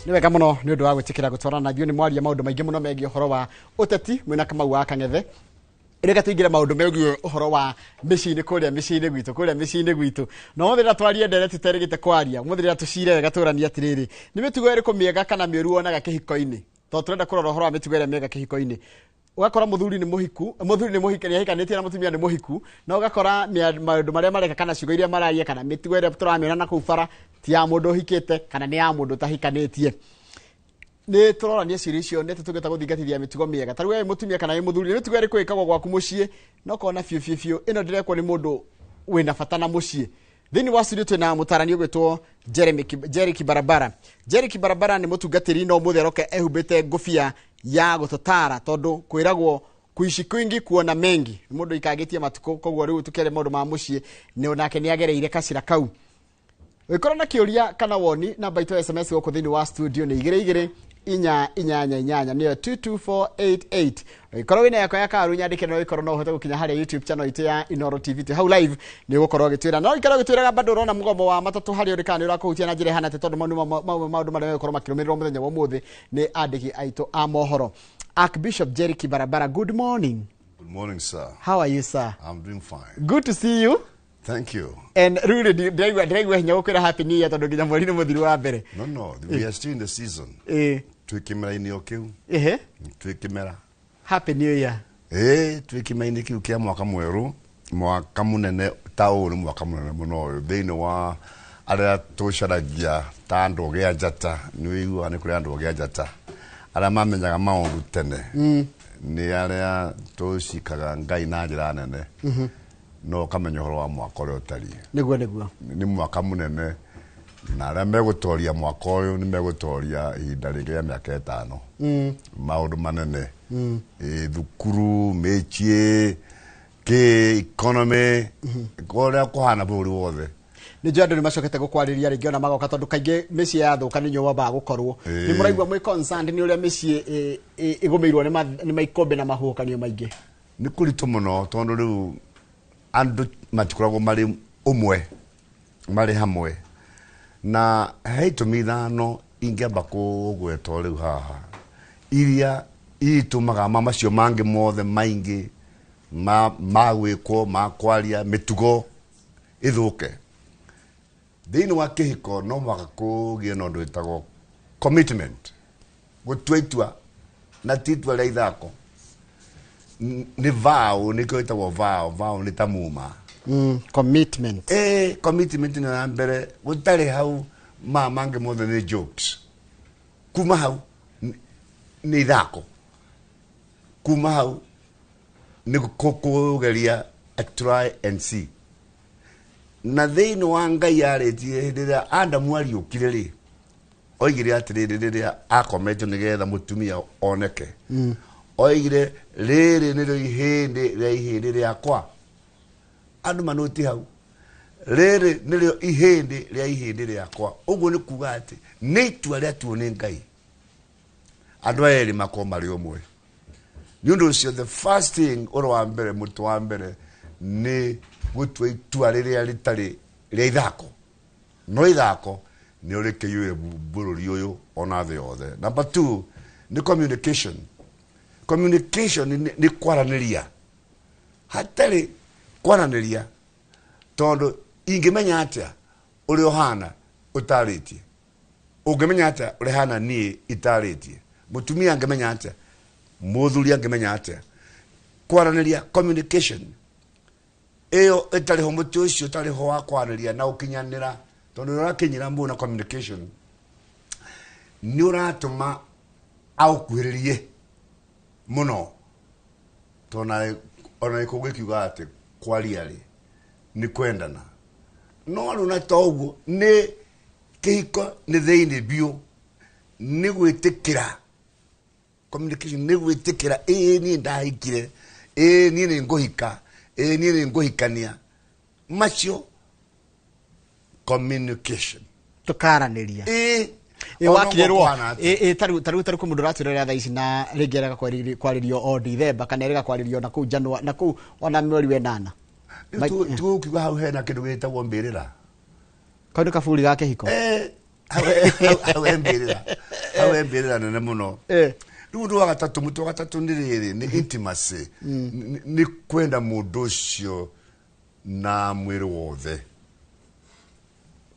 Nĩ wega mũno nĩ ũndũ wa gwĩtĩkĩra gũtwarana na ithuĩ. Nĩ mwaria maũndũ maingĩ mũno megiĩ ũhoro wa ũteti mwĩna Kamau wa Kang'ethe. Reke tũingĩre maũndũ megiĩ ũhoro wa mĩciĩ-inĩ, kũrĩa mĩciĩ-inĩ gwitũ, kũrĩa mĩciĩ-inĩ gwitũ. Na ũmũthĩ rĩrĩa twarie ndereti tũterĩgĩte kwaria, ũmũthĩ rĩrĩa tũcire wega tũranie atĩrĩrĩ, nĩ mĩtugo ĩrĩkũ mĩega kana mĩũru wonaga kĩhiko-inĩ? Tondũ tũrenda kũrora ũhoro wa mĩtugo ĩrĩa mĩega kĩhiko-inĩ. Ũgakora mũthuri nĩ mũhiku, mũthuri nĩ mũhiki, nĩ ahikanĩtie na mũtumia nĩ mũhiku, na ũgakora maũndũ marĩa mareka kana ciugo iria mararia kana mĩtugo ĩrĩa tũramĩona na kũu bara ti ya mũndũ ũhikĩte kana nĩ ya mũndũ ũtahikanĩtie. Nĩ tũrorania ciũria icio nĩ tũtũngĩhota gũthingatithia mĩtugo mĩega. Ta rĩu we mũtumia kana wĩ mũthuri, nĩ mĩtugo ĩrĩkũ ĩkagwo gwaku mũciĩ na ũkona biũ biũ biũ ĩno ndĩrekwo nĩ mũndũ wĩna bata na mũciĩ? Thĩinĩ wa studio twĩna mũtarani ũgwĩtwo Jeremy Jerry Kibarabara. Jerry Kibarabara nĩ mũtungatĩri, no ũmũthĩ aroka ehumbĩte ngũbia ya gũtũtara, tondũ kwĩragwo kuishi kwingi kuona mengi. Nĩ mũndũ ikangĩtie matukũ, koguo rĩu tũkĩaria maũndũ ma mũciĩ nĩ nake nĩ agereire kacira kau. Ũngĩkorwo na kĩũria kana woni, namba itũ ya SMS gũkũ thĩinĩ wa studio nĩ 22488, nĩyo 22488. Ũngĩkorwo wĩna yakwa ya karu nyandĩke, no ĩkorwo no ũhote gũkinya harĩa YouTube channel itũ ya Inoro TV, twĩ hau live, nĩ ũgũkorwo ũgĩtwĩra. No ikara ũgĩtwĩraga bado ũrona mũgomo wa matatũ harĩa ũrĩ kana nĩ ũrakũhutia na njĩra ĩhana atĩa, tondũ mau nĩmo maũndũ marĩa megũkorwo makĩrũmĩrĩrwo mũthenya wa ũmũthĩ nĩ andĩki aitũ a mohoro. Archbishop Jerry Kibarabara, good morning. Good morning, sir. How are you, sir? I'm doing fine. Good to see you. Thank you. And rĩu rĩ, ndĩraigua hinya gũkwĩra happy new year, tondũ nginya mweri nĩ mũthiru wa mbere. No, we are still in the season. Twĩ kĩmera-inĩ o kĩu. Twĩ kĩmera. Happy new year. Ĩĩ, twĩ kĩmera-inĩ kĩu kĩa mwaka mwerũ, mwaka mũnene ta ũyũ nĩ mwaka mũnene mũno ũyũ thĩinĩ wa arĩa tũcaragia ta andũ ogĩ a njata. Nĩ ũiguaga nĩ kũrĩ andũ ogĩ a njata arĩa mamenyaga maũndũ tene, nĩ arĩa tũcikaga Ngai na njĩra nene, no ũkamenya ũhoro wa mwaka ũrĩa ũtariĩ. Nĩguo. Nĩ mwaka mũnene, na arĩa megũtoria mwaka ũyũ nĩ megũtoria ihinda rĩngĩ rĩa mĩaka 5, maũndũ manene. Ĩ, thukuru, mĩciĩ, kĩ economy, ũrĩa kũhana bũrũri wothe. Nĩ njũĩ andũ nĩ macokete gũkwarĩria rĩngĩ ona magoka, tondũ kaingĩ mĩciĩ yathũka nĩ inyuĩ mwambaga gũkorwo. Nĩ mũraigua mwĩ concerned nĩ ũrĩa mĩciĩ ĩgũmĩirwo nĩ maikũmbĩ na mahuhũkanio maingĩ? Nĩ kũritũ mũno, tondũ rĩu andũ matikoragwo marĩ ũmwe, marĩ hamwe, na he itũmi 5 ingĩamba kũgwetwo rĩu haha iria itũmaga ma macio mangĩ mothe maingĩ ma gwĩkwo, ma kwaria, mĩtugo ĩthũke. Thĩinĩ wa kĩhiko no mũhaka kũgĩe na ũndũ wĩtagwo commitment, gũtua itua, na ti itua rĩa ithako. Nĩ vow, nĩkĩo ĩtagwo vow. Vow nĩ ta muma. Commitment. Commitment nĩ ya mbere. Gũtarĩ hau, ma mangĩ mothe nĩ jokes. Kuma hau nĩ ithako, kuma hau nĩ kũgeria a try and see. Na thĩinĩ wa Ngai arĩtie hĩndĩ ĩrĩa Adamu ariũkire rĩ, oigire atĩrĩrĩ, rĩrĩa akometio nĩgetha mũtumia oneke, oigire, "Rĩrĩ nĩrĩo ihĩndĩ rĩa ihĩndĩ rĩakwa." Andũ manũti hau, "Rĩrĩ nĩrĩo ihĩndĩ rĩa ihĩndĩ rĩakwa." Ũguo nĩ kuga atĩ nĩ itua rĩatuo nĩ Ngai andũ aya erĩ makorwo marĩ ũmwe. Nĩ ũndũ ũcio, the first thing, ũndũ wa mbere, mũtĩ wa mbere, nĩ gũtua itua rĩrĩa rĩtarĩ rĩa ithako. No ithako nĩ ũrĩkĩiyũire bũrũri ũyũ ona thĩ yothe. Number two nĩ communication. Communication nĩ kwaranĩria. Hatarĩ kwaranĩria, tondũ ingĩmenya atĩa ũrĩa ũhana ũtarĩtie? Ũngĩmenya atĩa ũrĩa hana niĩ itarĩtie? Mũtumia angĩmenya atĩa? Mũthuri angĩmenya atĩa? Kwaranĩria, communication ĩyo ĩtarĩ ho, mũtĩ ũcio ũtarĩ ho wa kwaranĩria na ũkinyanĩra, tondũ nĩ ũrakinyĩra mũndũ na communication, nĩ ũratũma aũkuhĩrĩrie mũno, tondũ ona gĩkũyũ gĩkiuga atĩ kwaria rĩ nĩ kwendana. No rĩu na to ũguo, nĩ kĩhiko nĩ thĩinĩ biũ, nĩ gwĩtĩkĩra. Communication nĩ gwĩtĩkĩra, ĩĩ niĩ ndahikire, ĩĩ niĩ nĩ ngũhika, ĩĩ niĩ nĩ ngũhikania. Macio communication. Tũkaranĩria. Ĩĩ. Ĩ, Ona wakirĩrwo ũguo kũhana atĩa? Ĩ, tarĩu kwĩ mũndũ ũratwĩrorera thaa ici na rĩngĩ arega kwarĩrio o Dithemba kana arega kwarĩrio na kũu Janua, na kũu ona mweri wa ĩnana. Rĩu tũkiuga hau hena kĩndũ gĩtagwo mbĩrĩra. Kau nĩ kaburi ga kĩhiko. Hau he mbĩrĩra. Hau he mbĩrĩra nene mũno. Rĩu ũndũ wa gatatũ, mũtĩ wa gatatũ nĩ rĩrĩ, nĩ intimacy. Nĩ kwenda mũndũ ũcio na mwĩrĩ wothe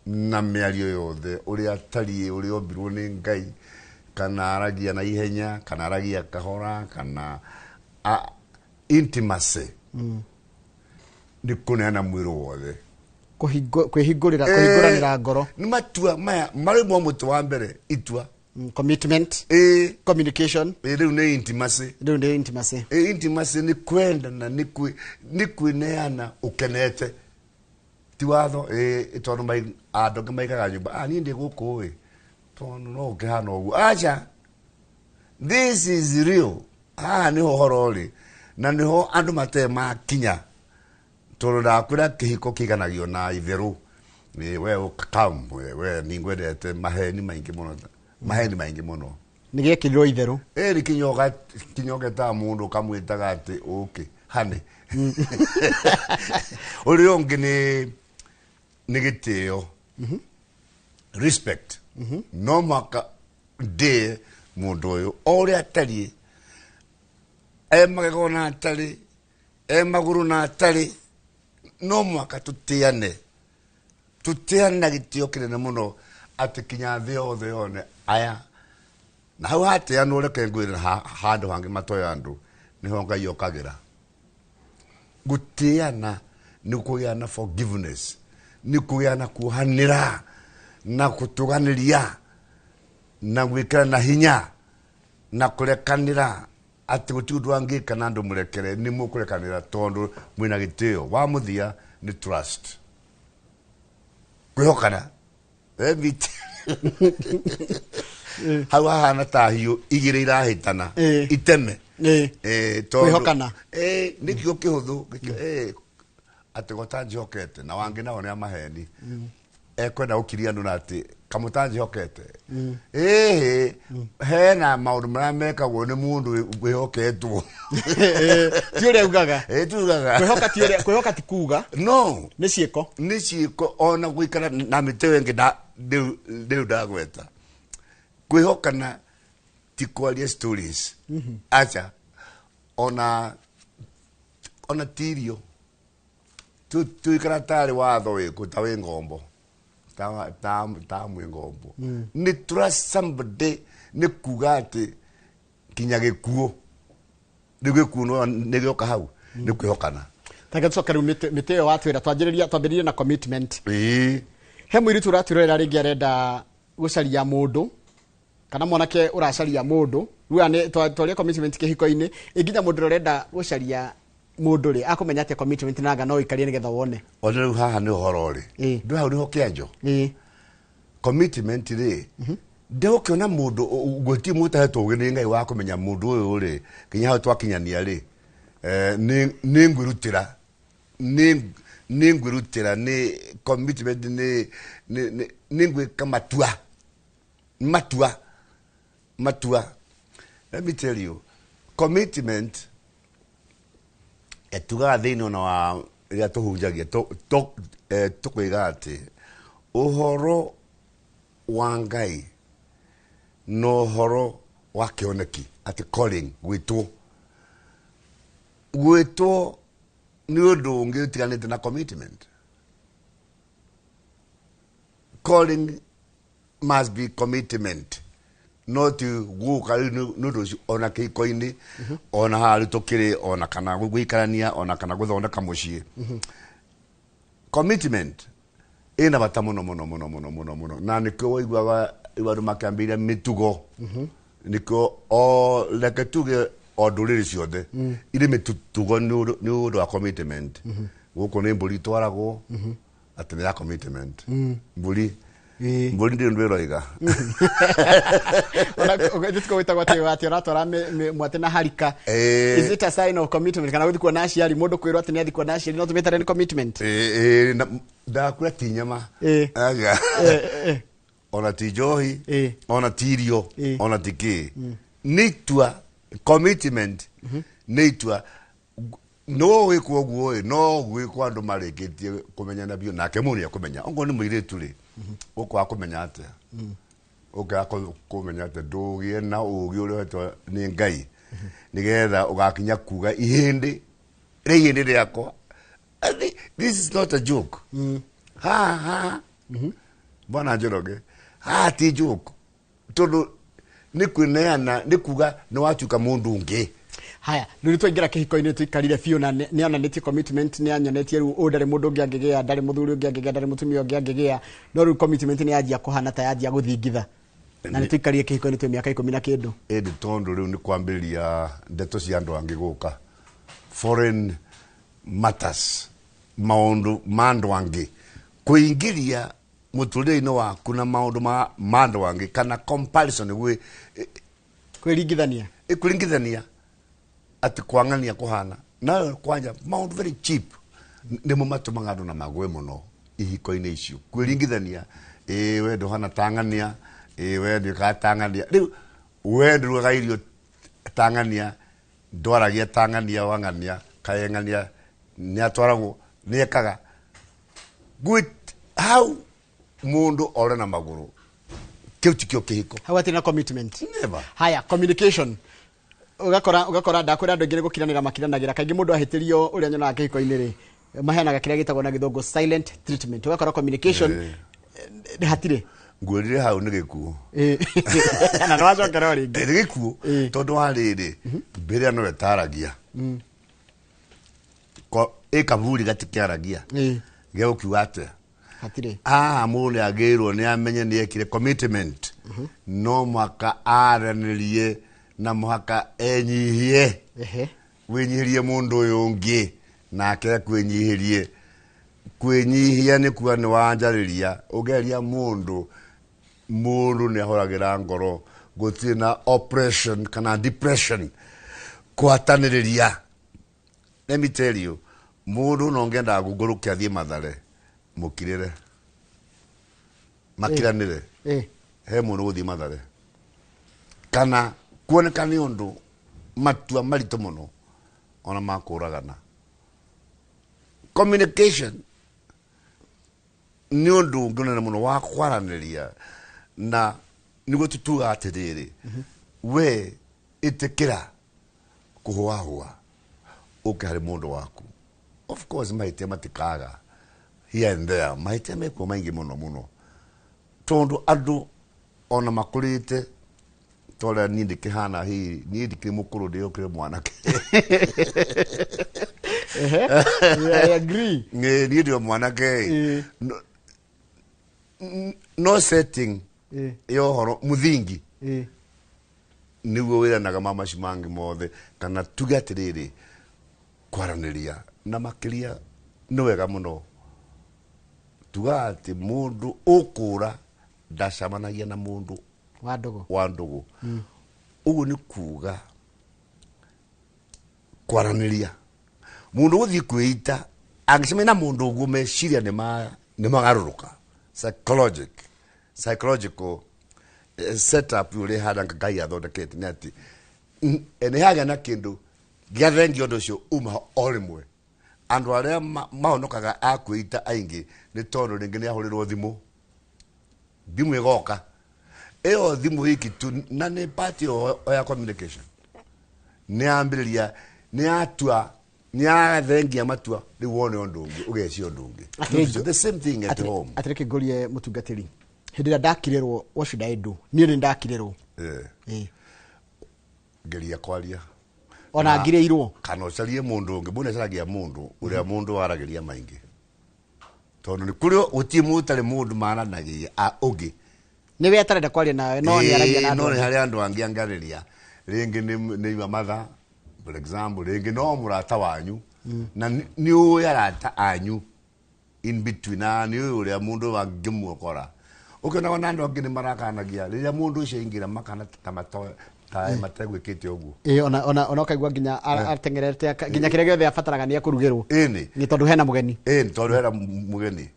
na mĩario yothe, ũrĩa atariĩ, ũrĩa ombirwo nĩ Ngai, kana aragia na ihenya, kana aragia kahora, kana intimacy nĩ kũneana mwĩrĩ wothe. Kwĩhingũrĩra, kũhingũranĩra ngoro. Nĩ matua maya marĩ mwa mũtĩ wa mbere, itua. Commitment. Communication. Rĩu nĩ intimacy. Rĩu nĩ intimacy. Intimacy nĩ kwendana, nĩ kwĩneana ũkenete. Ti watho, tondũ andũ angĩ maikaga nyũmba, niĩ ndĩ gũkũ ĩ, tondũ no ũkĩhana ũguo. Aca, this is real. Haha nĩho ũhoro ũrĩ, na nĩho andũ matarĩ makinya, tondũ ndakwĩra kĩhiko kĩiganagio na itherũ. Ĩ, we ũkakam, we nĩngwendete, maheni maingĩ mũno, maheni maingĩ mũno. Nĩ gĩekĩrirwo itherũ. Ĩ, nĩ kinya ũgetaga mũndũ ũkamwĩtaga atĩ ũkĩ, honey. Ũrĩa ũngĩ nĩ gĩtĩo. Respect. No mũhaka ndĩe mũndũ ũyũ o ũrĩa atariĩ, e magego na atarĩ, e magũrũ na atarĩ, no mũhaka tũtĩane. Tũtĩane na gĩtĩo kĩnene mũno atĩ kinya thĩ yothe yone aya. Na hau hatĩanwo, reke ngwĩre handũ hangĩ matoĩ andũ, nĩho Ngai okagĩra. Gũtĩana nĩ kũgĩa na forgiveness, nĩ kũgĩa na kuohanĩra na gũtũganĩria na gwĩkĩra na hinya na kũrekanĩra atĩ gũtirĩ ũndũ angĩka na andũ mũrekere, nĩ mũkũrekanĩra tondũ mwĩna gĩtĩo. Wa mũthia nĩ trust, kwĩhokana. Hau hahana ta hiũ igĩrĩ irahĩtana iteme. Tondũ Kwĩhokana. Nĩ kiugo kĩhũthũ, atĩ gotanjĩhokete, na wangĩ nao nĩ a maheni. Ekwenda gũkiria andũ na atĩ kamũtanjĩhokete. Ĩhĩ, hena maũndũ marĩa mekagwo nĩ mũndũ wĩhoketwo. Ti ũrĩa ugaga. Tugaga. Kwĩhoka ti ũrĩa, kwĩhoka ti kuga. No. Nĩ ciĩko. Nĩ ciĩko, ona gũikara na mĩtĩ ĩyo ĩngĩ rĩu ndagweta. Kwĩhokana ti kwaria stories. Acha, ona ti irio. Tuikara tarĩ watho wĩkũ ta wĩ ngombo. Ta mwĩ ngombo. Nĩ trust somebody, nĩ kuga atĩ kinya gĩkuũ. Rĩu gĩkuũ no nĩ gĩoka hau, nĩ kwĩhokana. Take tũcoke rĩu mĩtĩ ĩyo watwĩra, twambĩrĩrie na commitment. He mũirĩtu ũratwĩrorera rĩngĩ arenda gũcaria mũndũ, kana mwanake ũracaria mũndũ. Rĩu aya nĩ twaria commitment kĩhiko-inĩ, ĩ nginya mũndũ ũrĩa ũrenda gũcaria mũndũ rĩ, akũmenya atĩa commitment na anga no ũikarie nĩgetha wone? Ona rĩu haha nĩ ũhoro rĩ. Ndũ hau nĩho kĩanjo. Commitment rĩ, ndĩgũkĩona mũndũ, gũtirĩ mũtahetwo ũgĩ nĩ Ngai wa kũmenya mũndũ ũyũ rĩ, nginya hau twakinyania rĩ, nĩ ngwĩrutĩra. Nĩ ngwĩrutĩra, nĩ commitment, nĩ ngwĩka matua. Matua. Matua. Let me tell you, commitment etugaga thĩinĩ ona wa rĩrĩa tũhunjagia, tũkoiga atĩ ũhoro wa Ngai na ũhoro wa kĩoneki, atĩ calling, gwĩtwo. Gwĩtwo nĩ ũndũ ũngĩ ũtiganĩte na commitment. Calling must be commitment, not gũka rĩu nĩ ũndũ ũcio ona kĩhiko-inĩ, ona haha rĩu tũkĩrĩ, ona kana gũikarania, ona kana gũthondeka mũciĩ. Commitment ĩna bata mũno mũno mũno mũno mũno mũno, na nĩkĩo waiguaga rĩu andũ makĩambĩrĩria mĩtugo. Nĩkĩo o reke tuge o ndũrĩrĩ ciothe irĩ mĩtugo nĩ ũndũ wa commitment. Gũkũ nĩ mbũri itwaragwo atĩ nĩ ya commitment. Mbũri. Mbũri ndĩ ũndũ ĩroiga. Ona gũthiĩ gwĩtagwo atĩ ũratwara mwate na harika. Is it a sign of commitment? Kana gũthiĩ kuona aciari, mũndũ kwĩrwo atĩ nĩ athiĩ kuona aciari, no tũmĩtare nĩ commitment? Na, ndakwĩra ti nyama. Aga. Ona ti njohi, ona ti irio, ona ti kĩ. Nĩ itua, commitment nĩ itua. No gwĩkwo ũguo ĩ, no gwĩkwo andũ marĩkĩtie kũmenyana biũ, nake mũndũ nĩekũmenya. Ongorwo nĩ mũirĩtu rĩ, ũkwaga kũmenya atĩa? Ũkaga kũmenya atĩ ndũgĩe na ũgĩ ũrĩa ũhetwo nĩ Ngai, nĩgetha ũgakinya kuga ihĩndĩ rĩa ihĩndĩ rĩakwa. This is not a joke. Ha ha bwana Njoroge, haha ti joke, tondũ nĩ kwĩneana, nĩ kuga nĩ watuĩka mũndũ ũngĩ. Haya, rĩu twaingĩra kĩhiko-inĩ, tũikarire biũ na nĩ onanĩtie commitment, nĩ anyonetie rĩu ũyũ ndarĩ mũndũ ũngĩ angĩgĩa, ndarĩ mũthuri ũngĩ angĩgĩa, ndarĩ mũtumia ũngĩ angĩgĩa, no rĩu commitment nĩ yanjia kũhana ta yanjia gũthingitha, na nĩ tũikarire kĩhiko-inĩ twĩ mĩaka 10 na kĩndũ. Ĩndĩ tondũ rĩu nĩ kwambĩrĩria ndeto cia andũ angĩ gũka, foreign matters, maũndũ ma andũ angĩ kũingĩria mũtũrĩre-inĩ waku, na maũndũ ma andũ angĩ, kana comparison gwĩ kwĩringithania. Kũringithania atĩ kwang'ania kũhana nayo kwanja maũndũ very cheap nĩmo matũmaga andũ na magwe mũno ihiko-inĩ icio, kwĩringithania, ĩ we ndũhana tang'ania, ĩ we ndwĩkaga tang'ania, rĩu we ndũrugaga irio tang'ania, ndwaragia tang'ania, wang'ania kaeng'ania nĩ atwaragwo nĩ ekaga gwĩ hau mũndũ ore na magũrũ, kĩu tikĩo kĩhiko. Hau hatirĩ na commitment. Never. Haya, communication, ũgakora ndakwĩra andũ aingĩ nĩ gũkiranĩra makiranagĩra. Kaingĩ mũndũ ahĩtĩrio, ũrĩa nyonaga kĩhiko-inĩ rĩ, maheanaga kĩrĩa gĩtagwo na gĩthũngũ silent treatment. Ũgakora communication hatirĩ. Ngwĩrire hau nĩ gĩkuũ. Na nĩ wacokera o rĩngĩ. Nĩ gĩkuũ. Tondũ wa rĩrĩ, mbĩrĩra no ĩtaragia. Ĩ kaburi gatikĩaragia. Gĩa gũkiuga atĩa? Hatirĩ. Haha mũndũ nĩ agĩrwo nĩ amenye nĩ ekire commitment, no mũhaka aranĩrie na mũhaka enyihie. Wĩnyihĩrie mũndũ ũyũ ũngĩ nake akwĩnyihĩrie. Kwĩnyihia nĩ kuga nĩ wanjarĩria ũgeria mũndũ, mũndũ nĩ ahoragĩra ngoro, gũtirĩ na oppression kana depression. Kũhatanĩrĩria, let me tell you, mũndũ no ngĩendaga gũngũrũke athiĩ Mathare, mũkirĩre, makiranĩre. He mũndũ gũthiĩ Mathare kana kuoneka nĩ ũndũ matua maritũ mũno ona makũragana. Communication nĩ ũndũ ũngĩ mũnene mũno wa kwaranĩria, na nĩguo tutuga atĩrĩrĩ, we ĩtĩkĩra kũhũahũa ũke harĩ mũndũ waku. Of course mahĩtia matikaga here and there, mahĩtia mekuo maingĩ mũno mũno, tondũ andũ ona makũrĩte torĩa niĩ ndĩkĩhana, hihi niĩ ndikĩrĩ mũkũrũ, ndĩũkĩrĩ mwanake. Yeah, I agree. Niĩ ndĩ o mwanake. No setting ya ũhoro mũthingi nĩguo wĩranaga ma macio mangĩ mothe, kana tuge atĩrĩrĩ, kwaranĩria na makĩria nĩ wega mũno. Tugaga atĩ mũndũ ũkũra ndacemanagia na mũndũ wa ndũgũ. Wa ndũgũ. Ũguo nĩ kuga kwaranĩria, mũndũ gũthiĩ kwĩita angĩcemania na mũndũ ũguo, meciria nĩ magarũrũka. Psychological setup ũrĩa ĩhana Ngai athondekete nĩ atĩ nĩ hagĩa na kĩndũ gĩathengia ũndũ ũcio uma o rĩmwe. Andũ arĩa mahonokaga a kwĩita aingĩ nĩ tondũ rĩngĩ nĩ ahũrĩrwo thimũ, thimũ ĩgoka, ĩyo thimũ iki tu, na nĩ part ĩyo ya communication, nĩ yambĩrĩria, nĩ yatua, nĩ yathengia matua, rĩu wone ũndũ ũngĩ, ũgecia ũndũ ũngĩ. The same thing at home. Atĩrĩ, kĩngũrie mũtungatĩri, hĩndĩ ĩrĩa ndakirĩrwo, what should I do? Niĩ nĩ ndakirĩrwo. Geria kwaria. Ona ngirĩirwo. Kana ũcarie mũndũ ũngĩ. Mũndũ acaragia mũndũ ũrĩa mũndũ waragĩria maingĩ, tondũ nĩ kũrĩ gũtirĩ mũndũ ũtarĩ mũndũ maranagia ũngĩ. Nĩwe atarenda kwaria nawe, no nĩ aragia na no andũ nĩ angĩ. Harĩ andũ angĩ angĩarĩria, rĩngĩ nĩ your mother, for example, rĩngĩ no mũrata wanyu, na nĩ ũĩ arata anyu in between, na nĩ ũĩ ũrĩa mũndũ angĩmuokora. Ũkĩonaga na andũ angĩ nĩ marakanagia rĩrĩa mũndũ ũcio aingĩra, makana ta ta mategwĩkĩte ũguo. Ĩĩ, ona ũkaigua nginya ateng'erete nginya kĩrĩa gĩothe abataraga nĩ ekũrugĩrwo. Ĩni. Nĩ tondũ hena mũgeni. Ĩni, tondũ hena mũgeni.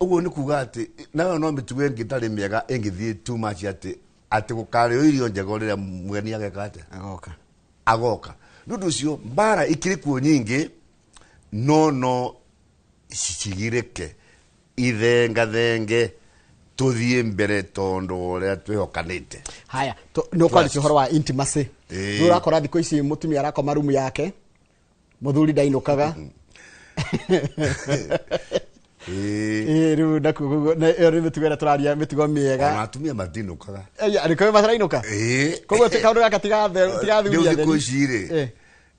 Ũguo nĩ kuga atĩ nayo no mĩtugo ĩngĩ ĩtarĩ mĩega ĩngĩthiĩ too much, atĩ gũkarĩo irio njega rĩrĩa mũgeni ageka atĩa? Agoka. Agoka. Nĩ ũndũ ũcio mbara ikĩrĩ kuo nyingĩ, no cigirĩke, ithengathenge. Tuthiĩ mbere tondũ ũrĩa twĩhokanĩte. Haya, nĩ ũkwarĩtie Trust. ũhoro wa intimacy. Ĩĩ. Nĩ ũrakora thikũ ici mũtumia arakoma rumu yake, mũthuri ndainũkaga. Ĩĩ. Ĩĩ, rĩu nakuo koguo ĩyo nĩ mĩtugo ĩrĩa tũraria, mĩtugo mĩega. Ona atumia matinũkaga. Aya, nĩkũĩ matarainũka? Ĩĩ. Koguo kaũndũ gaka tigathuri Rĩu atheri. thikũ ici rĩ,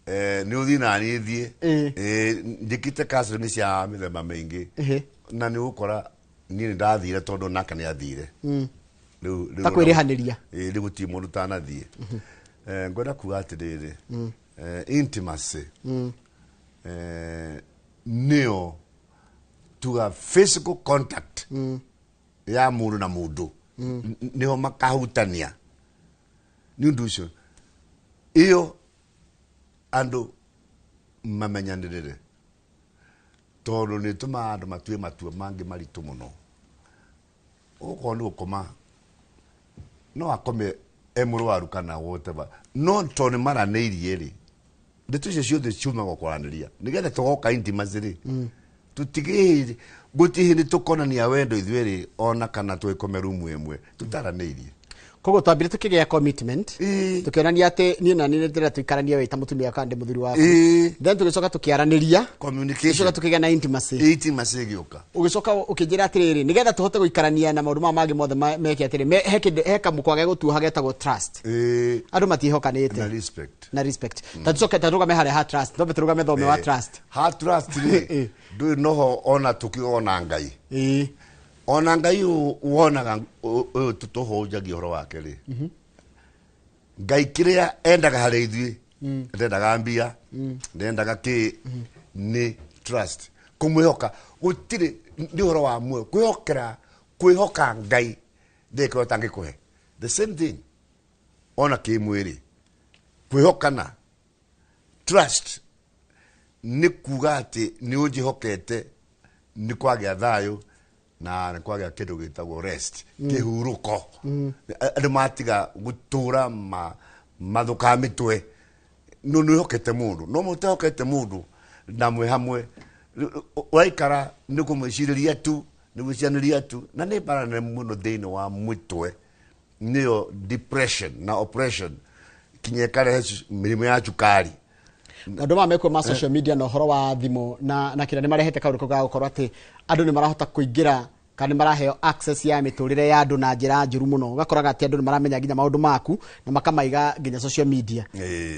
Eh. nĩ ũthiĩ na niĩ thiĩ. Ĩĩ. Njĩkĩte counseling cia mĩthemba mĩingĩ. Ĩhĩ. Na nĩ ũgũkora niĩ nĩ ndathire tondũ nake nĩ athire. Rĩu Ta kwĩrĩhanĩria. Ĩĩ, rĩu gũtirĩ mũndũ ũtanathiĩ. Ngwenda kuga atĩrĩrĩ, intimacy nĩyo tuga physical contact ya mũndũ na mũndũ. Nĩho makahutania. Nĩ ũndũ ũcio ĩyo andũ mamenyanĩrĩre, tondũ nĩ ĩtũmaga andũ matue matua mangĩ maritũ mũno. Okorwo nĩ gũkoma, no akome e mũrwaru kana whatever, no tondũ nĩ maranĩirie rĩ, ndeto icio ciothe ciumaga kwaranĩria nĩgetha tũgoka intimacy rĩ, tũtigĩ gũtirĩ hĩndĩ tũkonania wendo ithuĩ rĩ, ona kana twĩkome rumu ĩmwe tũtaranĩirie. Koguo twambire tukĩgĩa commitment, tukĩonania atĩ niĩ na niĩ ndĩrenda tũikaranie wĩ ta mũtumia kana ndĩ mũthuri waku. Then tũgĩcoka tũkĩaranĩria. Communication. Tũgĩcoka tũkĩgĩa na intimacy. Intimacy ĩgĩũka. Ũgĩcoka ũkĩnjĩra atĩrĩrĩ, nĩgetha tũhote gũikarania na maũndũ maya mangĩ mothe meke atĩrĩ, he kĩndũ, he kamũkwa gegũtuoha getagwo trust. Andũ matiĩhokanĩte. Na respect. Na respect. Ta tũcoke ta tũrũgame harĩa ha trust. Twambe tũrũgame thome wa trust. Ha trust rĩ, ndũĩ noho ona tũkiona Ngai. Ona Ngai wonaga ũyũ tũhũnjagia ũhoro wake rĩ. Ngai kĩrĩa endaga harĩ ithuĩ, ndendaga mbia, ndendaga kĩ, nĩ trust. Kũmwĩhoka, gũtirĩ, nĩ ũhoro wa muoyo. Kwĩhokera, kwĩhoka Ngai, ndĩkĩo ũtangĩkũhe. The same thing, ona kĩmwĩrĩ. Kwĩhokana, trust, nĩ kuga atĩ nĩ ũnjĩhokete, nĩ kwagĩa thayũ, na nĩ kwagĩa kĩndũ gĩtagwo rest, kĩhurũko. Andũ matiga gũtũra mathũkaga mĩtwe. No nĩ wĩhokete mũndũ, no mũtehokete mũndũ na mwĩ hamwe, ũraikara nĩ kũmwĩcirĩria tu, nĩ gwĩciranĩria tu, na nĩ mbara nene mũno thĩinĩ wa mũtwe, nĩyo depression na oppression, kinya ĩkarehe mĩrimũ ya cukari. Maũndũ maya mekuo ma social media na ũhoro wa thimũ na kĩrĩa nĩ marehete kaũndũ kau ga gũkorwo atĩ andũ nĩ marahota kũingĩra kana nĩ maraheo access ya mĩtũrĩre ya andũ na njĩra njũru mũno. Ũgakoraga atĩ andũ nĩ maramenya nginya maũndũ maku na makamaiga nginya social media.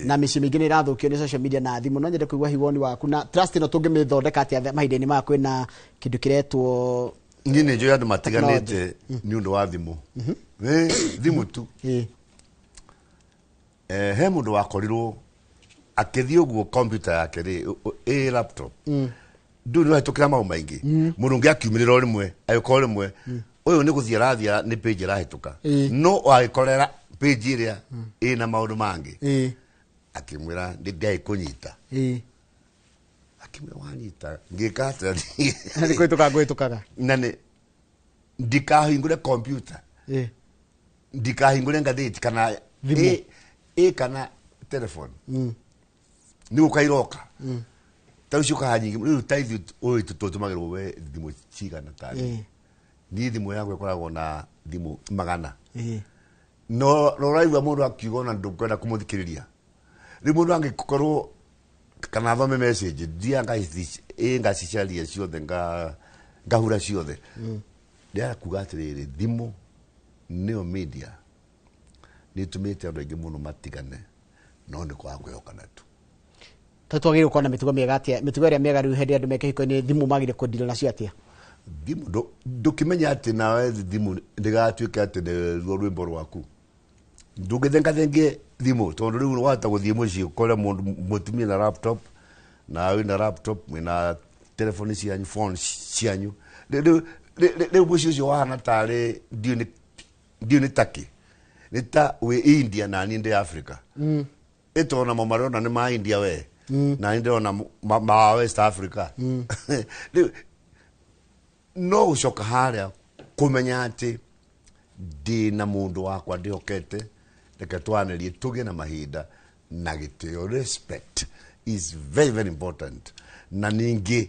Na mĩciĩ mĩingĩ nĩ ĩrathũkio nĩ social media na thimũ. No nyende kũigua hihi woni waku na trust ĩno tũngĩmĩthondeka atĩa mahinda-inĩ maya kwĩna kĩndũ kĩretwo Niĩ nĩ njũĩ andũ matiganĩte nĩ ũndũ wa thimũ. Thimũ tu. He mũndũ wakorirwo akĩthiĩ ũguo computer yake rĩ, ĩ laptop. Ndũĩ nĩ ũrahĩtũkĩra maũndũ maingĩ. Mũndũ ũngĩ akiumĩrĩra o rĩmwe, agĩũka o rĩmwe. Ũyũ nĩ gũthiĩ arathiĩ nĩ page ĩrahĩtũka. No agĩkorera page ĩrĩa ĩna maũndũ mangĩ. Akĩmwĩra nĩ Ngai kũnyita. Akĩmwĩra wanyita ngĩka atĩa? Nĩ kũhĩtũka ngũhĩtũkaga. Na nĩ ndikahingũre computer. Ndikahingũre ngathĩti kana Thimũ. Kana telephone. Nĩ gũka iroka. Ta rĩu ciũkaga nyingĩ. Rĩu ta ithuĩ ũyũ tũtũmagĩrwo we thimũ cigana ta niĩ. Niĩ thimũ yakwa ĩkoragwo na thimũ magana. No, no ũraigua mũndũ akiuga ona ndũkwenda kũmũthikĩrĩria. Rĩu mũndũ angĩkorwo kana athome message, thiaga ngacicaria ciothe, ngahura ciothe. Ndĩrenda kuga atĩrĩrĩ, thimũ nĩyo media nĩ ĩtũmĩte andũ aingĩ mũno matigane, no nĩ kwaga kwĩhokana tu. Ta twagĩrĩirwo gũkorwo na mĩtugo mĩega atĩa? Mĩtugo ĩrĩa mĩega rĩu hĩndĩ ĩrĩa andũ me kĩhiko-inĩ, thimũ magĩrĩirwo kũdeal nacio atĩa? Thimũ, ndũkĩmenya atĩ nawe thimũ ndĩgatuĩke atĩ nĩruo rwĩmbo rwaku. Ndũngĩthengathengie thimũ, tondũ rĩu wahota gũthiĩ mũciĩ ũkore mũndũ mũtumia na laptop, nawe wĩna laptop, mwĩna telefoni cianyu, phone cianyu. Rĩu mũciĩ ũcio wahana tarĩ ndiũĩ nĩ takĩ. Nĩ ta wĩ India na niĩ ndĩ Africa. Ĩtona mo marona nĩ ma India we. Na niĩ ndĩrona ma West Africa. Rĩu no gũcoka harĩa kũmenya atĩ ndĩna mũndũ wakwa ndĩhokete, reke twanĩrie tũgĩe na mahinda na gĩtĩo. Respect is very, very important. Na ningĩ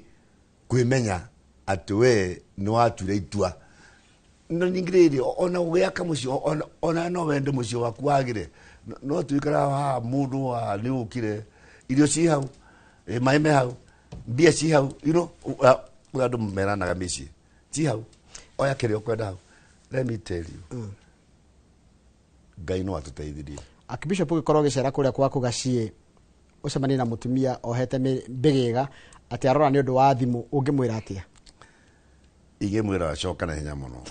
kwĩmenya atĩ we nĩ watuire itua. Na ningĩ rĩrĩ, ona ũgĩaka mũciĩ, ona no wende mũciĩ waku wagĩre, no tuikara haha mũndũ wa nĩ ũkire, irio ci hau, maĩ me hau, mbia ci hau, ũrĩa andũ meranaga mĩciĩ ci hau, oya kĩrĩa ũkwenda hau. Let me tell you, Ngai no atũteithirie. Archbishop, ũgĩkorwo ũgĩcera kũrĩa gwaku gaciĩ, ũcemanie na mũtumia ohete mbĩgĩga atĩ arora nĩ ũndũ wa thimũ, ũngĩmwĩra atĩa? Ingĩmwĩra acoka na hinya mũno,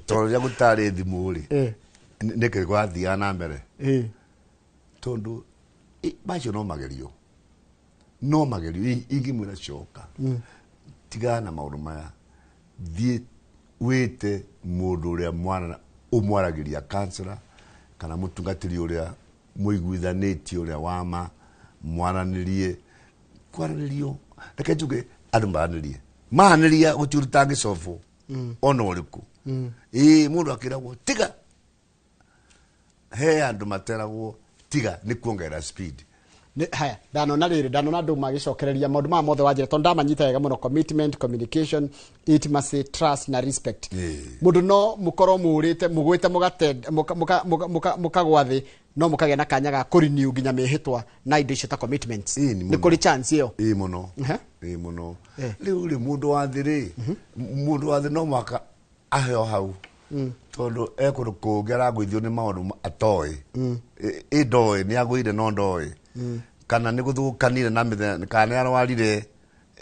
tondũ rĩrĩa gũtarĩ thimũ rĩ, nĩkĩ gwathiaga na mbere? Tondũ macio no magerio, no magerio. Ingĩmwĩra coka, tigana na maũndũ maya, thiĩ wĩte mũndũ ũrĩa mwana ũmwaragĩria, counselor kana mũtungatĩri ũrĩa mũiguithanĩtie, ũrĩa wama mwaranĩrie, kwaranĩrio. Reke njuge andũ maranĩrie, maranĩria gũtirĩ ũndũ ũtangĩcobwo ona ũrĩkũ. Ĩĩ, mũndũ akĩragwo tiga, he andũ materagwo tiga nĩ kuongerera speed. Haya, ndanona rĩrĩ, ndanona andũ magĩcokereria maũndũ maya mothe wanjĩra, tondũ ndamanyita wega mũno: commitment, communication, intimacy, trust na respect. Mũndũ no mũkorwo mũrĩte, mũgwĩte, mũgate, mũkagwa thĩ, no mũkagĩa na kanya ga kũrenew nginya mĩhĩtwa na indo icio ta commitments? Ĩĩ, nĩ nĩ mũno. Kũrĩ chance ĩyo? Ĩĩ, mũno. Ĩĩ, mũno. Rĩu rĩ, mũndũ wa thĩ rĩ, mũndũ wa thĩ no mwaka aheo hau, tondũ e kũndũ kũngĩ aragũithio nĩ maũndũ atoĩ. Ĩ ndoĩ nĩ agũire, no ndoĩ kana nĩ gũthũkanire na mĩthenya, kana nĩ arwarire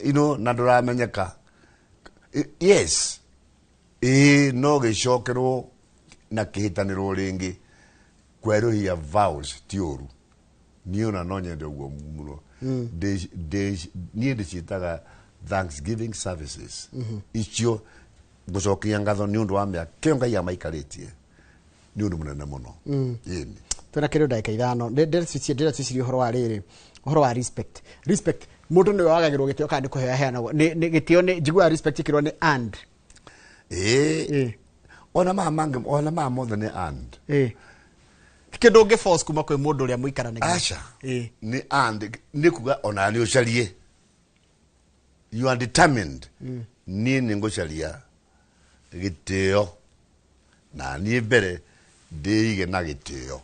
ino na ndũramenyeka. Yes, ĩĩ, no gĩcokerwo na kĩhĩtanĩrwo rĩngĩ. Kwerũhia vows ti ũru. Niĩ ona no nyende ũguo mũno. Niĩ ndĩciĩtaga thanksgiving services icio, gũcokia ngatho nĩ ũndũ wa mĩaka kĩo Ngai amaikarĩtie, nĩ ũndũ mũnene mũno. Ĩni. Twĩna kĩndũ ndagĩka 5. Ndĩreciciria ũhoro wa rĩrĩ, ũhoro wa respect. Respect, mũndũ nĩwe wagagĩrwo gĩtĩo kana nĩ kũheo aheanagwo? Nĩ gĩtĩo nĩ njiguaga respect ĩkĩrwo nĩ and Ĩĩ, ona maya mangĩ, ona maya mothe nĩ and. Ti kĩndũ ũngĩ force kuma kwĩ mũndũ ũrĩa mũikaranagia. Aca. Nĩ and, nĩ kuga ona nĩ ũcarie, you are determined. Niĩ nĩ ngũcaria gĩtĩo na niĩ mbere ndĩige na gĩtĩo.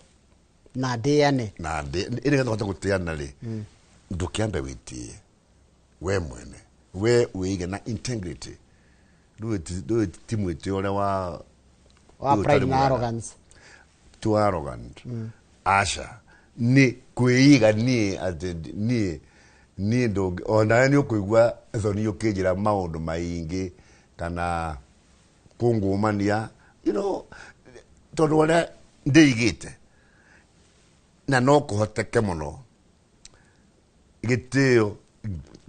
Na ndĩane. Na ndĩ nĩgetha ũhote gũtĩana rĩ, ndũkĩambe wĩtĩe we mwene, we wĩige na integrity. Ndũĩ ti mwĩtĩo ũrĩa wa wa ũyũ pride ũtarĩ na mwega. Arrogance. Too arrogant, aca. Nĩ kwĩiga niĩ atĩ niĩ ndũngĩ onawe nĩ ũkũigua thoni ũkĩnjĩra maũndũ maingĩ kana kũngũmania, tondũ ũrĩa ndĩigĩte, na no kũhoteke mũno gĩtĩo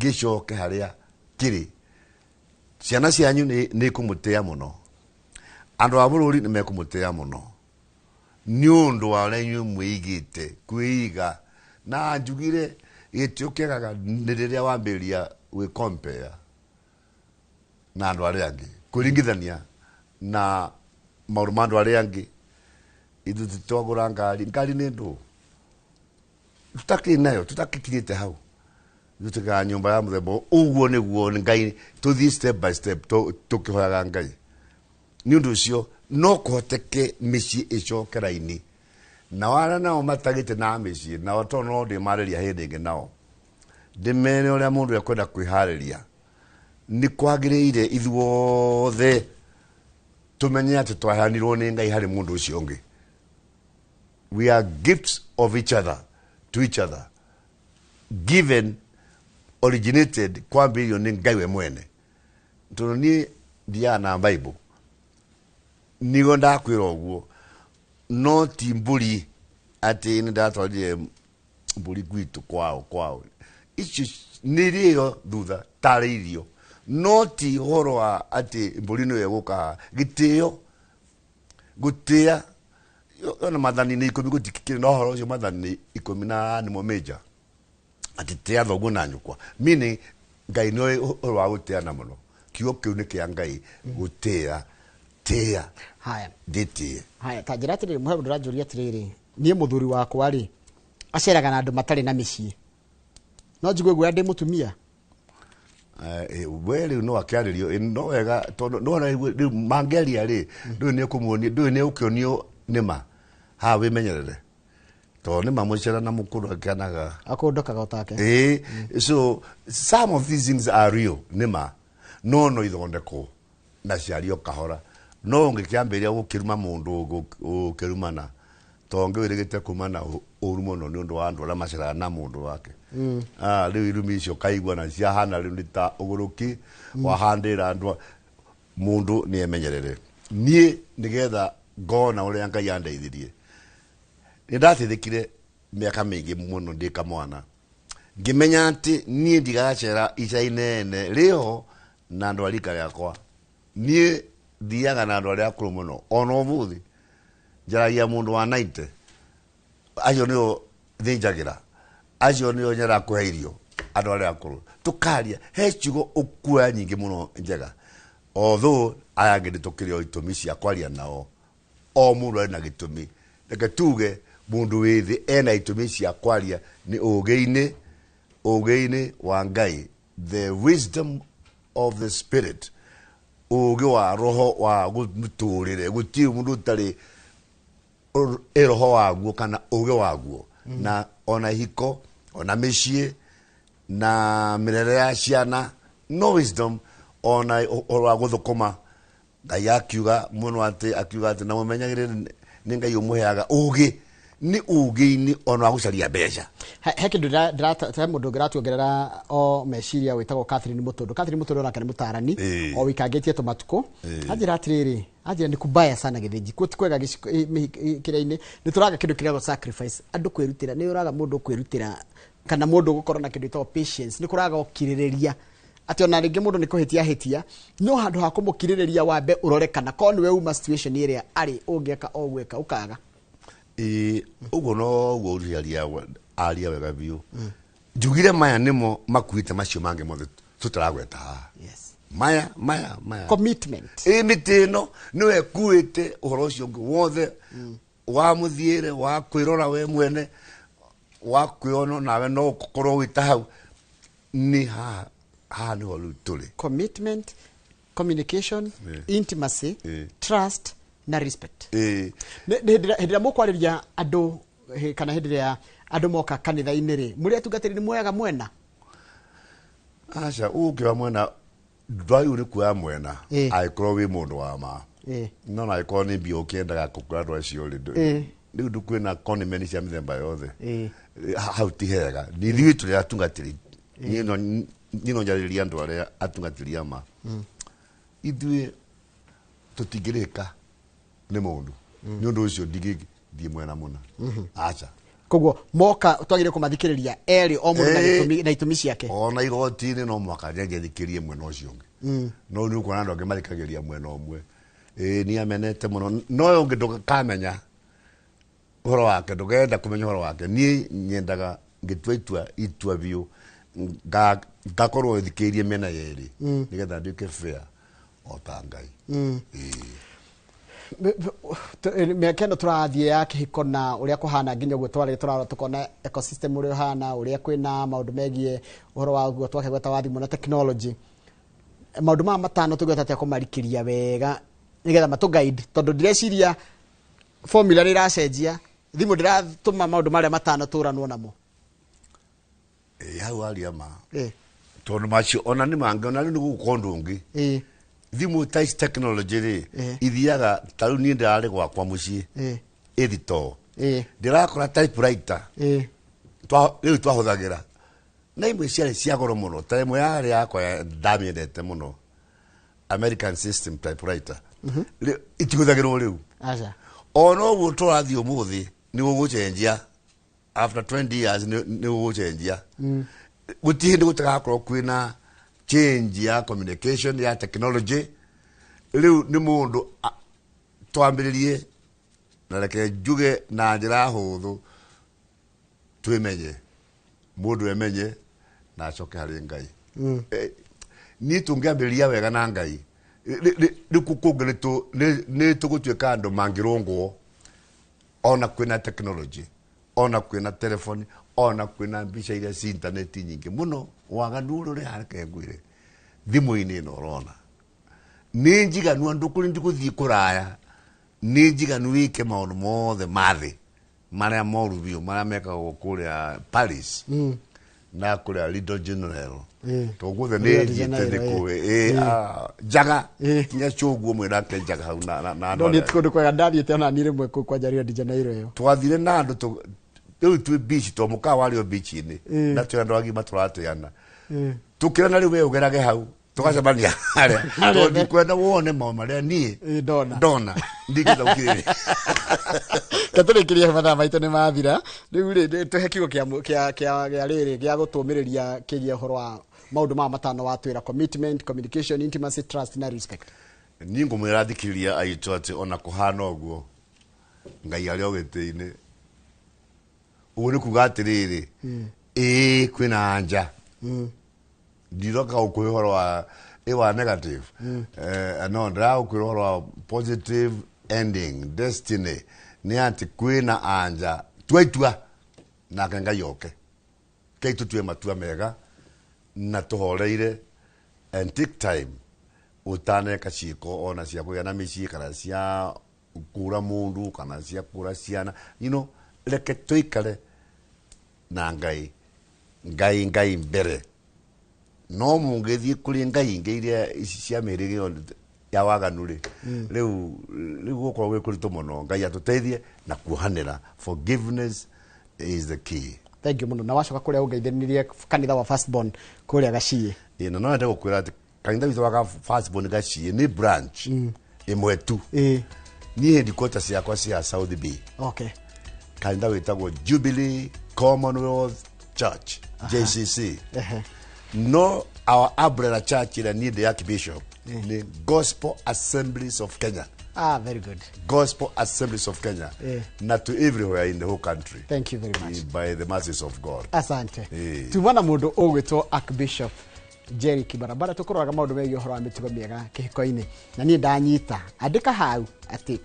gĩcoke harĩa kĩrĩ. Ciana cianyu nĩ ikũmũtĩa mũno, andũ a bũrũri nĩ mekũmũtĩa mũno nĩ ũndũ wa ũrĩa inyuĩ mwĩigĩte. Kwĩiga na njugire gĩtĩo kĩagaga nĩ rĩrĩa wambĩrĩria gwĩ compare na andũ arĩa angĩ, kwĩringithania na maũndũ ma andũ arĩa angĩ. Ithuĩ tũtwagũra ngari, ngari nĩ ndũ tutakĩ nayo, tũtakikinyĩte hau. Ithuĩ tũkaga nyũmba ya mũthemba ũyũ. Ũguo nĩguo Ngai tũthiĩ step by step, tũkĩhoyaga Ngai. Nĩ ũndũ ũcio no kũhoteke mĩciĩ ĩcoke raini, nao arĩa nao matagĩte na mĩciĩ nao, tondũ no ndĩmarĩria hĩndĩ ĩngĩ nao ndĩmere ũrĩa mũndũ ekwenda kwĩharĩria. Nĩ kwagĩrĩire ithuothe tũmenye atĩ twaheanirwo nĩ Ngai harĩ mũndũ ũcio ũngĩ. We are gifts of each other to each other, given, originated, kwambĩrĩrio nĩ Ngai we mwene. Tondũ niĩ ndiaga na Bible nĩguo ndakwĩra ũguo, no ti mbũri atĩ nĩ ndatwarire mbũri gwitũ kwao kwao, icio nĩ rĩo thutha tarĩ irio, no ti ũhoro wa atĩ mbũri nĩyo ĩgũka haha. Gĩtĩo, gũtĩa ona maathani-inĩ 10 gũtikĩrĩ na ũhoro ũcio. Maathani-inĩ 10 na nĩmo major, atĩ tĩa thoguo na nyũkwa, meaning Ngai nĩoĩ ũhoro wa gũtĩana mũno. Kiugo kĩu nĩ kĩa Ngai, gũtĩa, tĩa. Haya. Ndĩtĩe. Haya, ta njĩra atĩrĩrĩ, mũhe ndũranjũria atĩrĩrĩ, niĩ mũthuri wakwa rĩ, aceraga na andũ matarĩ na mĩciĩ, no njigue guoya ndĩ mũtumia? We rĩu no akĩarĩrio, no wega tondũ no rĩu mangĩaria rĩ, ndũĩ nĩ ũkũmuonia, ndũĩ nĩ ũkĩonio nĩma haha wĩmenyerere, tondũ nĩma mũcera na mũkũrũ akĩanaga akũndokaga otake. So some of these things are real, nĩma no ithondekwo na ciario kahora, no ũngĩkĩambĩrĩria gũkĩruma mũndũ, ũkĩrumana tondũ ngĩwĩrĩgĩte kumana ũru mũno nĩ ũndũ wa andũ arĩa maceraga na mũndũ wake. Rĩu irumi icio kaigua na ciahana rĩu nĩ ta ũgũrũki wahandĩra andũ. Mũndũ nĩ emenyerere. Niĩ nĩgetha ngona ũrĩa Ngai andeithirie, nĩ ndateithĩkire mĩaka mĩingĩ mũno ndĩ kamwana, ngĩmenya atĩ niĩ ndigacera ica inene rĩho na andũ a rika rĩakwa. Niĩ thiaga na andũ arĩa akũrũ mũno. Ona ũmũthĩ njaragia mũndũ wa 90, acio nĩo thĩnjagĩra, acio nĩo nyenda kũhe irio, andũ arĩa akũrũ tũkaria, he ciugo ũkuoya nyingĩ mũno njega, although aya angĩ nĩ tũkĩrĩ o itũmi cia kwaria nao. O mũndũ arĩ na gĩtũmi. Reke tuge mũndũ wĩ thĩ ena itũmi cia kwaria nĩ ũgĩ-inĩ wa Ngai, the wisdom of the spirit, ũgĩ wa roho wa mũtũrĩre. Gũtirĩ mũndũ ũtarĩ roho waguo kana ũgĩ waguo, na ona hiko, ona mĩciĩ na mĩrere ya ciana, no wisdom, ona ũhoro wa gũthũkũma. Ngai akiuga mũno atĩ, akiuga atĩ na mũmenyagĩrĩre nĩ Ngai ũmũheaga ũgĩ, nĩ ũgĩ-inĩ ona wa gũcaria mbeca. He kĩndũ he mũndũ ũngĩratuongerera o meciria wĩtagwo Catherine Mũtũndũ. Catherine Mũtũndũ onake nĩ mũtarani o wĩkangĩtie tũmatukũ. Anjĩra atĩrĩrĩ, anjĩra nĩ kubaya sana gĩthĩnji kuo, ti kwega kĩrĩa-inĩ nĩ tũraga kĩndũ kĩrĩa sacrifice, andũ kwĩrutĩra, nĩ ũraga mũndũ kwĩrutĩra kana mũndũ gũkorwo na kĩndũ gĩtagwo patience, nĩ kũraga ũkirĩrĩria, atĩ ona rĩngĩ mũndũ nĩ kũhĩtia hĩtia, no handũ ha kũmũkirĩrĩria wambe ũrore kana korwo nĩwe uma situation ĩrĩa arĩ ũngĩeka o gwĩka ũkaga. Ĩĩ, ũguo noguo ũriaria aria wega biũ. Njugire maya nĩmo makuĩte macio mangĩ mothe tũtaragweta haha. Maya maya maya. Commitment. Ĩ, mĩtĩ ĩno nĩwe ĩkuĩte ũhoro ũcio ũngĩ wothe wa mũthiĩre wa kwĩrora we mwene, wa kwĩona nawe no ũkorwo wĩ ta hau nĩ haha, haha nĩho rĩu tũrĩ. Commitment, communication, intimacy, trust na respect. Hĩndĩ ĩrĩa mũkwarĩria andũ kana hĩndĩ ĩrĩa andũ moka kanitha-inĩ rĩ, mũrĩ atungatĩri nĩ muoyaga mwena? Aca, ũngĩoya mwena ndwagĩrĩirwo nĩ kuoya mwena angĩkorwo wĩ mũndũ wa ma, no na angĩkorwo nĩ mbia ũkĩendaga kũkũra andũ acio rĩ, rĩu kwĩna condiment cia mĩthemba yothe. Hau ti hega. Nĩ ithuĩ tũrĩ atungatĩri, niĩ no njarĩrie andũ arĩa atungatĩri a ma. Ithuĩ tũtingĩrĩka nĩ mũndũ, nĩ ũndũ ũcio ndingĩthiĩ mwena mũna, aca. Koguo moka twagĩrĩire kũmathikĩrĩria erĩ, o mũndũ na gĩtũmi na itũmi ciake. Ona igoti-inĩ no mũhaka njenjethikĩrie mwena ũcio ũngĩ, no nĩ ũkuona andũ angĩ mathikagĩrĩria mwena ũmwe. Ĩĩ, niĩ amenete mũno, no ũyũ ũngĩ ndũkamenya ũhoro wake, ndũkenda kũmenya ũhoro wake. Niĩ nyendaga ngĩtua itua biũ ngakorwo thikĩrĩrie mĩena yerĩ nĩgetha nduĩke fair o ta Ngai. Ĩĩ. Mĩaka ĩno tũrathiĩ ya kĩhiko na ũrĩa kũhana nginya ũguo twarĩ tũrarora tũkona ecosystem ũrĩa ũhana, ũrĩa kwĩna maũndũ megiĩ ũhoro wa ũguo twakĩgweta wa thimũ na technology, maũndũ maya matano tũngĩhota atĩa kũmarikĩria wega nĩgetha matũ guide, tondũ ndĩreciria formula nĩ ĩracenjia, thimũ ndĩratũma maũndũ marĩa matano tũranwo namo? Ĩĩ, hau aria ma, tondũ macio ona nĩ mangĩ, ona rĩu nĩ gũgũka ũndũ ũngĩ. Thimũ ta ici, technology rĩ, ithiaga ta rĩu niĩ ndĩrarĩ gwakwa mũciĩ ĩthitoo, ndĩrakora typewriter rĩu twahũthagĩra, na imwe ciarĩ cia goro mũno, ta ĩmwe yarĩ yakwa ndamĩendete mũno, American system typewriter. Itihũthagĩrwo rĩu. Aca. Ona ũguo tũrathiĩ ũmũthĩ nĩ gũgũcenjia, after 20 years nĩ gũgũcenjia. Gũtirĩ hĩndĩ gũtagakorwo kwĩna change ya communication ya technology. Rĩu nĩ mũndũ twambĩrĩrie na reke njuge na njĩra hũthũ, twĩmenye, mũndũ emenye na acoke harĩ Ngai. Niĩ tũngĩambĩrĩria wega na Ngai, rĩu kũngĩ nĩ tũgũtuĩka andũ mangĩrũngwo, ona kwĩna technology, ona kwĩna telefoni, ona kwĩna mbica iria ci intaneti nyingĩ mũno, waganu ũrĩa ũrĩ hareke ngwĩre. Thimũ-inĩ ĩno ũrona nĩ njiganu andũ kũrĩ ndigũthiĩ kũraya, nĩ njiganu wĩke maũndũ mothe ma thĩ marĩa moru biũ marĩa mekagwo kũrĩa Paris na kũrĩa Rio de Janeiro, tondũ guothe Rio nĩ de thiĩte Janeiro, nĩ kũĩ njaga nginya cũguo mwĩnake njaga hau na andũ No nĩ arĩa- kũndũ kwega ndathiĩte ona niĩ rĩmwe kũu kwanja Rio de Janeiro ĩyo. Twathire na andũ rĩu twĩ beach to mũkawa warĩ o beach-inĩ na twĩ andũ agima tũratĩana tũkĩrana rĩu we ũgerage hau tũgacemania harĩa Harĩa. Tondũ ndikwenda wone maũndũ marĩa niĩ Ndona. Ndona ndingĩenda gũkirĩrĩria. Katũrĩkĩrie mathaa maitũ nĩ mathira. Rĩu rĩ, tũhe kiugo kĩa kĩa kĩa gĩa rĩrĩ gĩa gũtũmĩrĩria kĩgiĩ ũhoro wa maũndũ maya matano watwĩra: commitment, communication, intimacy, trust na respect. Niĩ ngũmwĩra thikĩrĩria aitũ atĩ ona kũhana ũguo Ngai arĩ o gĩtĩ-inĩ. Ũguo nĩ kuga atĩrĩrĩ, ĩĩ kwĩna anja ndiroka gũkwĩra ũhoro wa wa negative, no ndĩragũkwĩra ũhoro wa positive ending destiny nĩ atĩ kwĩna anja tua itua nake Ngai oke kei tũtue matua mega na tũhoreire and take time ũtaneka ciĩko ona cia kũgĩa na mĩciĩ kana cia kũra mũndũ kana cia kũra ciana, reke tũikare na Ngai, Ngai, Ngai mbere. No mũngĩthiĩ kũrĩ ngai ingĩ iria ici cia mĩhĩrĩga ĩyo ya waganu rĩ, rĩu gũkorwo gwĩ kũritũ mũno. Ngai atũteithie na kuohanĩra. Forgiveness is the key. Thank you mũno, na wacoka kũrĩa ũngeithĩrĩrie kanitha wa Firstborn kũrĩa Gaciĩ. Ĩ, na no nyende gũkwĩra atĩ kanitha witũ wa Firstborn Gaciĩ nĩ branch ĩmwe tu. Niĩ headquarters ciakwa cia South B, kanitha wĩtagwo Jubilee Commonwealth Church, JCC. No our umbrella church ĩrĩa niĩ ndĩ archbishop nĩ Gospel Assemblies of Kenya. Ah, very good. Gospel Assemblies of Kenya na to everywhere in the whole country Thank you very much. By the mercies of God. Asante. Tuma na mũndũ ũgwĩtwo Archbishop Jerry Kibarabara tũkũroraga maũndũ megiĩ ũhoro wa mĩtugo mĩega kĩhiko-inĩ, na niĩ ndanyita andĩka hau atĩ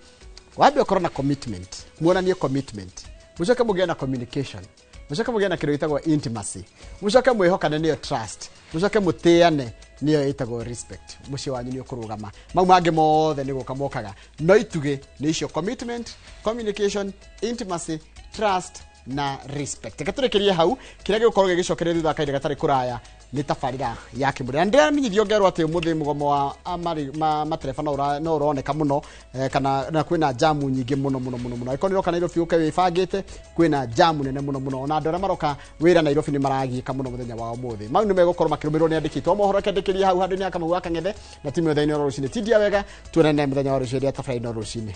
wambe ũkorwo na commitment, muonanie commitment, mũcoke mũgĩe na communication, mũcoke mũgĩe na kĩndũ gĩtagwo intimacy, mũcoke mwĩhokane nĩyo trust, mũcoke mũtĩane nĩyo ĩtagwo respect. Mũciĩ wanyu nĩ ũkũrũgama. Mau mangĩ mothe nĩ gũka mokaga, no itugĩ nĩ icio: commitment, communication, intimacy, trust na respect. Reke tũrĩkĩrie hau. Kĩrĩa gĩgũkorwo gĩgĩcokereria thutha wa kahinda gatarĩ kũraya nĩ tabarĩra ya kĩmũrĩ, na ndĩramenyithio ngerwo atĩ ũmũthĩ mũgomo wa matereba no ũroneka mũno, kana na kwĩna jamu nyingĩ mũno mũno mũno mũno. Angĩkorwo nĩ ũroka Nairobi ũke wĩbangĩte, kwĩna jamu nene mũno mũno. Ona andũ arĩa maroka wĩra Nairobi nĩ maragiĩka mũno mũthenya wa ũmũthĩ. Mau nĩ megũkorwo makĩrũmĩrĩrwo nĩ andĩkĩtwo o mohoro. Kĩandĩkĩria hau handũ nĩ Akamau wa Kang'ethe na timu yothe oro rũcinĩ. Tindia wega, tuonane mũthenya wa rũciũ rĩa tabarĩra ĩno rũcinĩ.